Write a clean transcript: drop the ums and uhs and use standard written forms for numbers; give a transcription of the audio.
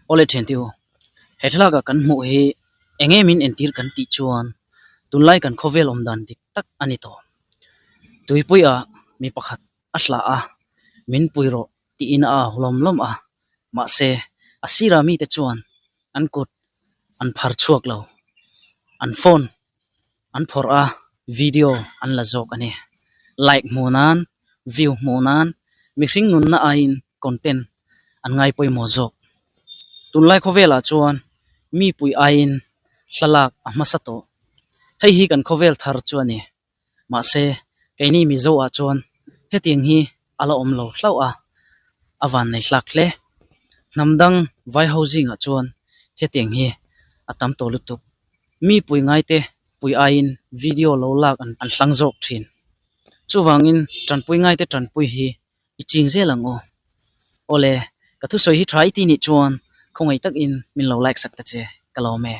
Awle thian te u, he thlalak ah kan hmuh hi eng nge min entir kan tih chuan tunlai kan khawvel awm dan dik tak a ni tawh. Tuipui ah mi pakhat a hlah a, min pui rawh tiin a au lawm lawm a, mahse a sirah mite chuan an kut an phar chhuak lo, an phone an phawrh a, video an la zawk a ni. Like hmuh nan, view hmuh nan mihring nunna aiin content an ngai pawimawh zawk. Tunlai khawvelah chuan mi pui aiin hlalak a hmasa tawh. Hei hi kan khawvel thar chu a ni. Mahse, keini Mizo ah chuan hetiang hi a la awm lo hlauh a, a vannei hlak hle. Hnam dang vai ho zingah chuan hetiang hi a tam tawh lutuk. Mi pui ngaite pui aiin video lo lak an hlang zawk thin. Chuvangin tanpui ngaite tanpui hi i ching zel ang aw. Awle, ka thusawi hi tha i ti nih chuan khawngaih takin min lo like sak ta che, ka lawm e.